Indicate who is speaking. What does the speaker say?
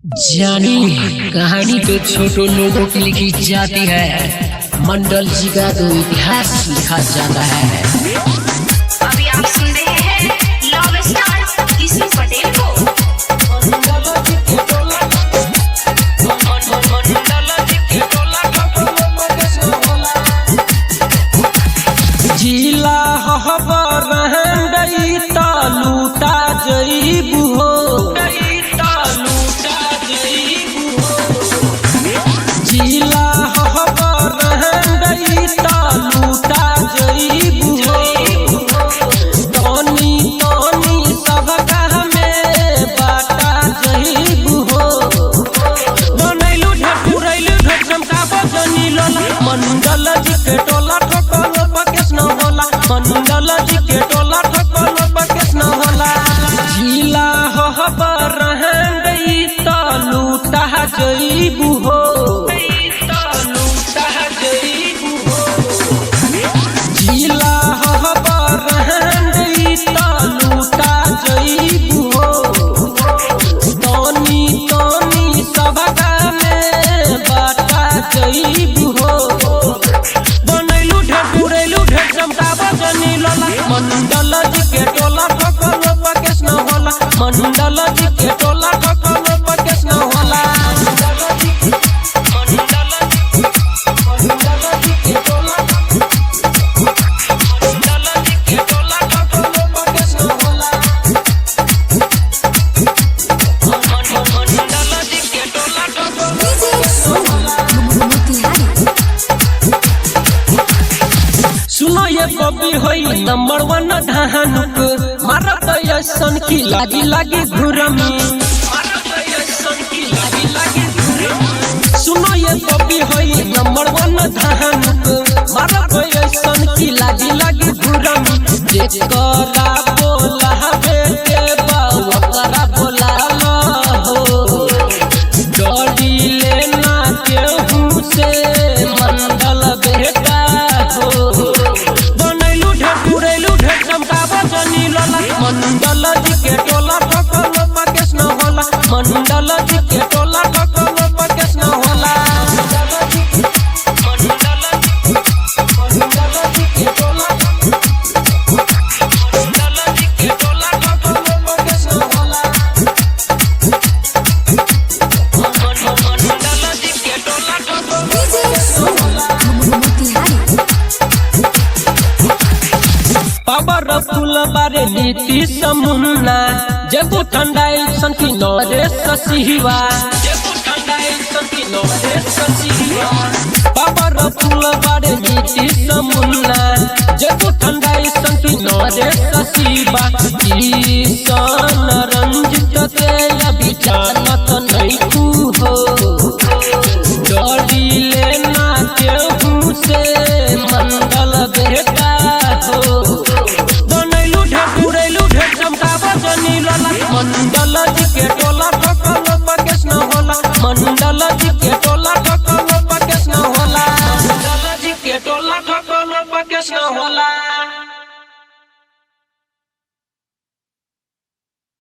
Speaker 1: जानी कहानी तो छोटो लोगों की लिखी जाती है, मंडल जी का तो इतिहास लिखा जाता है।
Speaker 2: अभी आप सुन रहे हैं लव स्टार किशु पटेल को।
Speaker 3: जिला हबर तालूटा जईबू हो, जिला हबर तालूटा जईबू हो। तनी तनी सबका में बाटा जईबू हो। बनैलू ढेर ढेर चमका बजनी लोला, मंडल जी के टोला ठोकल पकेश न होला, मंडल जी के टोला ठोकल पकेश न होला। जिला हबर तलूटा जईबू हो, जिला हबर तलूटा जईबू हो। तनी तनी सबका में बाटा जईबू हो। बनैलू ढेर पुरैलू ढेर चमका बजनी लोला, मंडल जी के टोला ठोकल पकेश न होला, मंडल जी के टोला ठोकल पकेश न होला।
Speaker 4: डीजे सोनू मोतिहारी।
Speaker 3: सुनो ये बबी होई नंबर वन धानुक, मारत ऐसन की लागी लागी घुरमी। सुनो ये बबी होई नंबर वन धानुक, मारत ऐसन की लागी लागी घुरमी। जेकरा बोला बेटे बाबा करा बोला लो हो, डरी लेना केहू से मंडल बेटा हो। बनैलू ढेर पुरैलू ढेर चमका बजनी लोला, मंडल जी के टोला ठोकल पकेश न होला, मंडल जी के टोला ठोकल पकेश न होला।
Speaker 4: डीजे सोनू मोतिहारी।
Speaker 3: पावर फूल बारे नीति समुन्ना, जगू ठंडा सन की नरेश सिहिवा। पावर फूल बारे नीति समुन्ना, जगू ठंडा सन की नरेश सिहिवा। ईसन रंजित के अभी जानत नहीं हो, डरी लेना केहू से मंडल बेटा हो। बनैलू ढेर पुरैलू ढेर चमका बजनी लोला, मंडल जी के टोला ठोकल पकेश न होला, मंडल जी के टोला ठोकल पकेश न होला, मंडल जी के टोला ठोकल पकेश न होला।